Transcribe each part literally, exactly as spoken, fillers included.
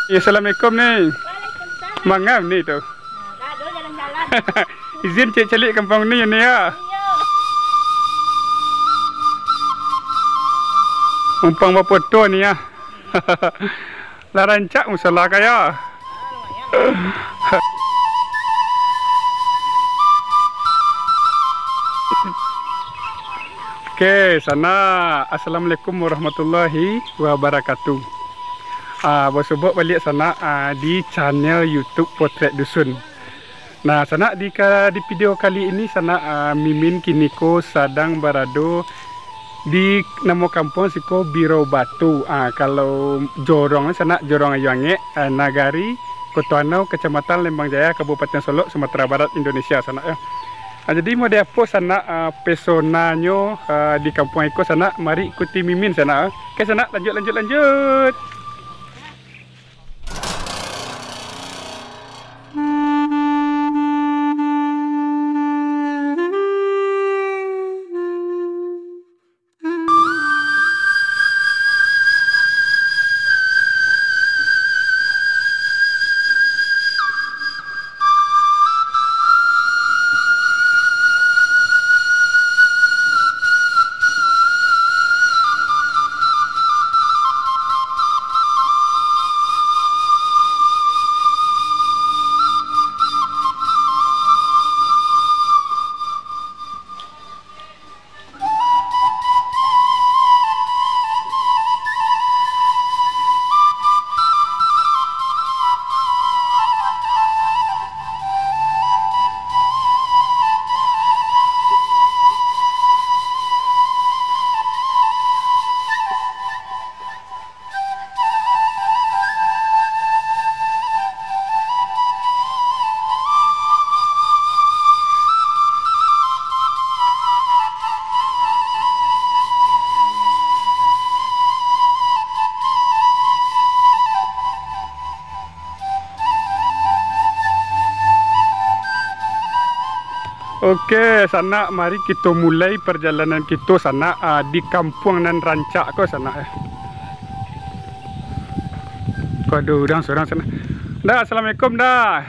Assalamualaikum ni. Waalaikumsalam. Manga ni tu? Nah, dah, dah jalan-jalan. Izin cek caliak kampuang ni, ni ya. Iya. Mumpang bafoto ni ya. Lah rancak musala ka ya. Oke, sanak. Assalamualaikum warahmatullahi wabarakatuh. Ah, basobok baliak sanak, ah, di channel YouTube Potret Dusun. Nah, sanak, di ka-, di video kali ini sanak, ah, Mimin kiniko sadang barado di namo kampuang siko Biro Batu. Ah, kalau jorong sanak, Jorong Ayu Angek, ah, Nagari, Koto Anau, Kecamatan Lembang Jaya, Kabupaten Solok, Sumatera Barat, Indonesia sanak ya. Ah, jadi mode apo sanak, ah, pesonanyo, ah, di kampuang iko sanak, mari ikuti Mimin sanak. Oke sanak, lanjut, lanjut, lanjut. Oke, sanak, mari kito mulai parjalanan kito, sanak, ah, di kampuang nan rancak ko, sanak, eh. Ko ado urang surang, sanak. Dah, assalamualaikum, dah.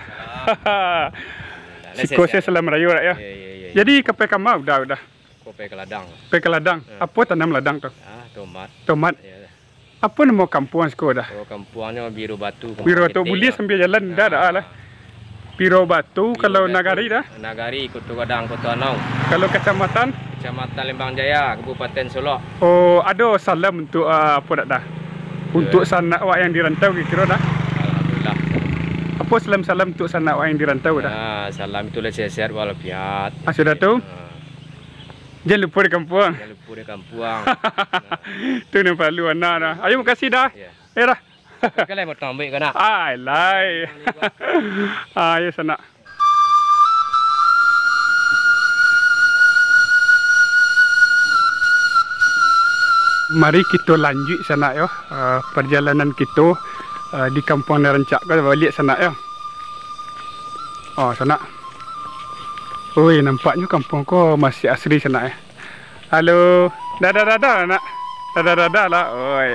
Salam. Siko se salam rayo, dak, yo? Iyo, iyo, iyo, iyo. Jadi, ka pai kama, udah, udah? Ko pai ka ladang. Pai ka ladang. Yo. Apo tanam ladang tu? Ah, tomat. Tomat. Iyo. Apo namo kampuang siko dah? Oh, kampuangnyo Biro Batu. Biro Batu, buliah sambil jalan, dah, dah lah. Biro Batu, kalau Nagari dah? Nagari, Koto Gadang, Koto Anau. Kalau kecamatan? Kecamatan Lembang Jaya, Kabupaten Solok. Oh, ado salam untuk, ah, apo dak dah? Untuk sanak awak yang di rantau kiro-kiro dah? Alhamdulillah. Apo salam-salam untuk sanak awak yang di rantau dah? Ah, salam itu lah sehat-sehat walafiat. Ah, sudah tu? Ah. Jan lupo di kampuang. Jan lupo di kampuang. Tu nan paralu anak dah. Ayo, makasih dah. Iyo. Ayo dah. Kalau mau tambik ka nak? Ai, lai. Ah, ayo sanak. Mari kito lanjuik sanak yo, eh, parjalanan kito, eh, di kampuang nan rancak ko baliak sanak yo. Oh, sanak. Oi, nampaknyo kampuang ko masih asri sanak, eh. Halo. Dah, dah, dah, dah, nak. Dah, dah, dah, dah lah. Oi.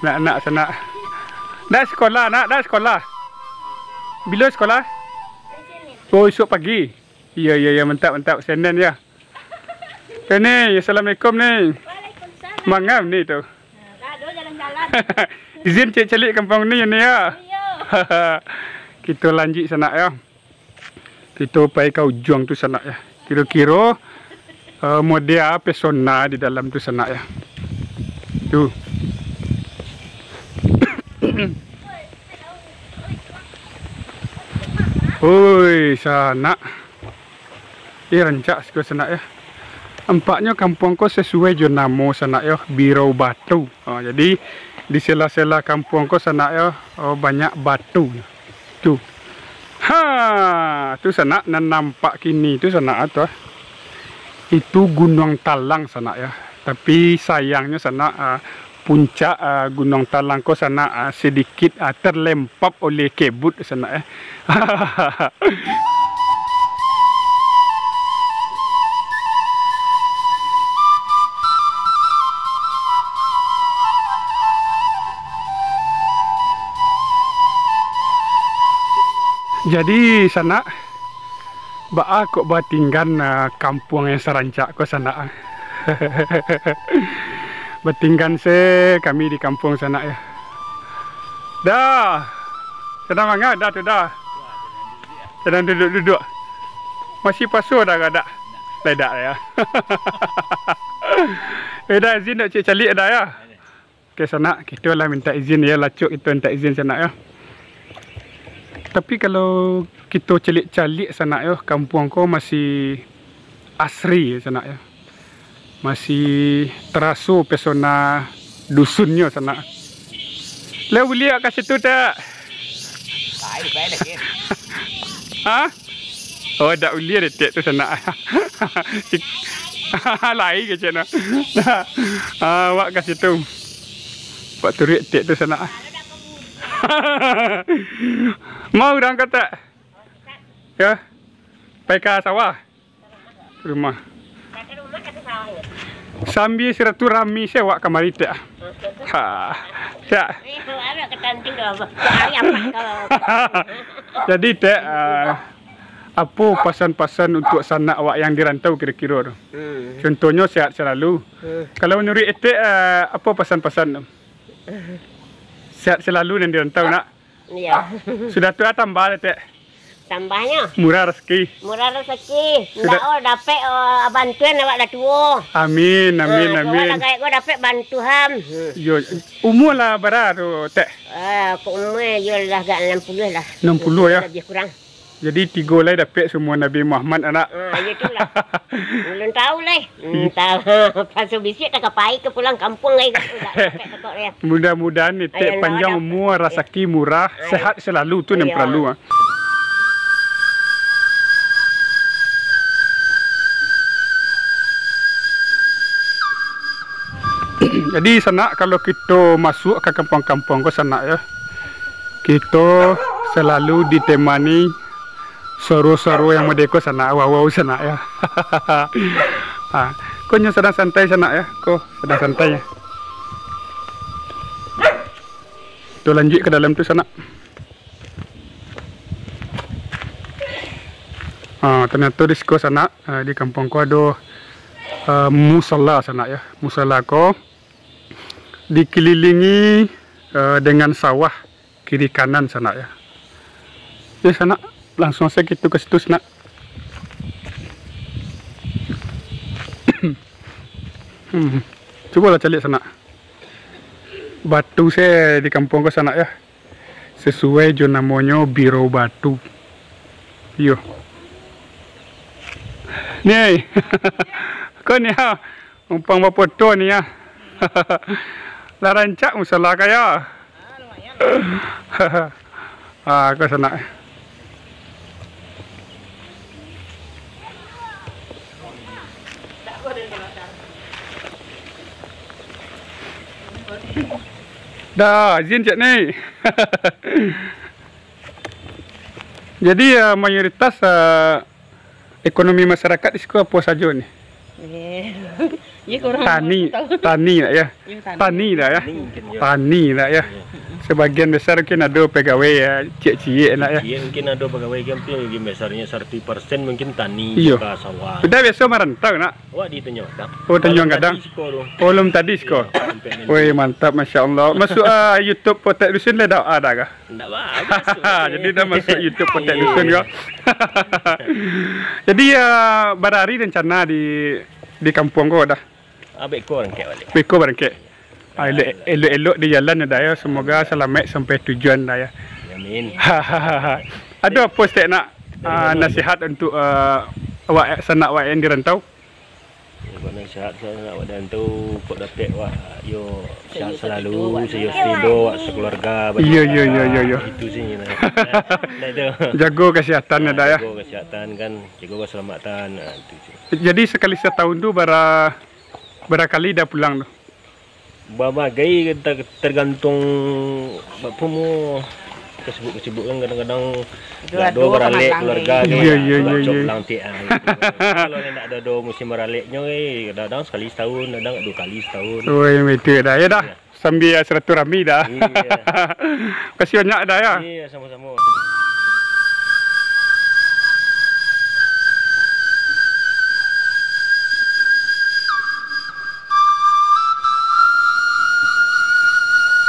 Nak, nak, sanak. Dah sekolah, nak. Dah sekolah. Bilo sekolah? Oh, esok pagi. Iya, iya, iya. Mantap, mantap. Senen, ya. Eh, ni, assalamualaikum, ni. Waalaikumsalam. Mangam, ni, tu. Nah, dah, dah jalan-jalan. Izin cek caliak kampuang ni, ni, ya. Iya. Kito lanjuik sanak, ya. Kito pai ka ujuang tu sanak, ya. Kiro-kiro, eh, model apo pesona di dalam tu sanak, ya. Tu. Oi, sanak. Eh, rancak siko sanak, ya. Nampaknyo kampuang ko sasuai jo namo sanak, yo, Biro Batu. Oh, jadi di sela-sela kampuang ko sanak, yo, oh, banyak batu. Tu. Ha, tu sanak nan nampak kini tu sanak tu, ah. Itu Gunuang Talang sanak, ya. Tapi sayangnyo sanak, ah, puncak, ah, Gunuang Talang ko sanak, ah, sedikit, ah, terlempap oleh kabut sanak, eh. Jadi, sanak, baa kok batinggan, ah, kampuang yang sarancak ko, sanak? Batinggan se kami di kampuang, sanak, yo. Dah. Sadang manga dah tu dah. Sadang duduak-duduak. Masih puaso dah, dak? Lai dak, yo. Eh, dah izin dak cek caliak dah, yo. Oke, sanak, kito lah mintak izin, yo, lacok kito mintak izin, sanak, yo. Tapi kalau kito caliak-caliak, sanak, yo, kampuang ko masih asri, sanak, yo. Masih taraso pesona dusunnyo, sanak. Lah buliah ka situ, tak? Lain, lain lagi. Ha? Oh, dak buliah deh, Tek, tu, sanak. Lain kecek no. Ah, awak ka situ. Buek turuik, Tek, tu, sanak. Mau urang ka, Tek? Yo. Pai ka sawah. Rumah. Sambia silaturahmi se awak kamari, Tek. Ha. Tek. Jadi, Tek, ah, apo pasan-pasan untuak sanak awak yang di rantau kiro-kiro tu? Hmm. Contohnyo, sehat selalu. Hmm. Kalau manuruik Etek, ah, apo pasan-pasan tu? Sehat selalu nan di rantau, nak. Iyo. Sudah tu, ah, tambah, Tek. Tambahnyo? Murah rasaki. Murah rasaki. Sudah. Ndak, oh, dapek, oh, bantuan awak lah tuo. Amin, amin, ah, amin. Awak lah gaek ko dapek bantuan. Yo, umua lah bara tu, Tek? Ah, kok umua yo lah agak anam puluah lah. Anam puluah, yo? Labiah kurang. Jadi, tigo lai dapek saumua Nabi Muhammad, anak. Ah, iyo tu lah. Ulun tahu lai. Hmm, tahu. Pasu bisuak tak ka pai ka pulang kampuang lai, dak dapek pokok dia. Mudah-mudahan Etek panjang umua, rasaki murah, sehat selalu tu nan paralu, ah. Jadi, sanak, kalau kito masuak ka kampuang-kampuang ko, sanak, yo, kito salalu ditemani suaro-suaro yang mode ko, sanak, wawau, sanak, yo. Ha, ko nyo sadang santai, sanak, yo. Ko sadang santai, yo. Kito lanjuik ka dalam tu, sanak. Ha, tanyato di siko, sanak, eh, di kampuang ko ado, eh, musala, sanak, yo. Musala ko dikelilingi, eh, dengan sawah kiri kanan, sanak, yo. Yo, sanak, langsuang sajo kito ka situ, sanak. Hmm. Cubolah caliak, sanak. Batu se di kampuang ko, sanak, yo. Sasuai jo namonyo, biro batu. Iyo. Ni, ko ni, ha. Numpang bafoto ni, ah. Lah rancak musala ka, yo? Ah, lumayan. Ah, ka sanak. Dah, izin cek ni. Jadi, ah, mayoritas, ah, ekonomi masyarakat di siko apo sajo ni? Eh, iyo, kurang tahu. Tani, tani lah, yo. Iyo, tani. Tani lah, yo. Tani mungkin, yo. Tani lah, yo. Iyo. Sebagian besar mungkin ado pegawai, yo, ciek-ciek lah, yo. Ciek mungkin ado pegawai, mungkin, mungkin besarnyo saratus persen mungkin tani, iyo, ka sawah. Sudah biaso marantau, nak? Awak di Tanjuang Gadang. Oh, Tanjuang Gadang. Malam tadi siko tu. Oh, malam tadi siko. Iyo, sampai nanti. Woi, mantap, Masya Allah. Masuak, ah, YouTube Potek Dusun lah dah ada kah? Ndak bagus tu. Jadi dah masuak YouTube Potek Dusun ko. Jadi, ah, bara hari rencana di, di kampuang ko dah? Ah, beko barangkek baliak. Beko barangkek. Ah, elok, elok-elok di jalan dah, yo. Semoga salamaik sampai tujuan dah, yo. Amin. Ado apo saketek nak, ah, nasihat untuk, ah, awak, sanak awak yang di rantau? Yo, kok nasihat sanak awak di rantau, kok dapek awak, yo, sehat salalu, sayo setido awak sakeluarga. Iyo, iyo, iyo, iyo, iyo. Itu se, nah. Nah, itu. Jago kesehatan, nah, dah, yo. Jago kesehatan kan, jago keselamatan, nah, itu se. Jadi, sakali satahun tu bara, bara kali dah pulang tu? Babagai, ter-, tergantung, bak, apo, mo, kesibukan-kesibukan, kadang-kadang ndak ado baralek keluarga tu, iyo, iyo, iyo, iyo, pulang ciek, ah, gitu. Kalau ndak ado, ado musim baraleknyo, eh, kadang-kadang sakali satahun, kadang duo kali satahun. Oh, yang itu dah, yo dah. Iyo. Sambia silaturahmi dah. Iyo. Makasih banyak dah, yo. Iyo, samo-samo.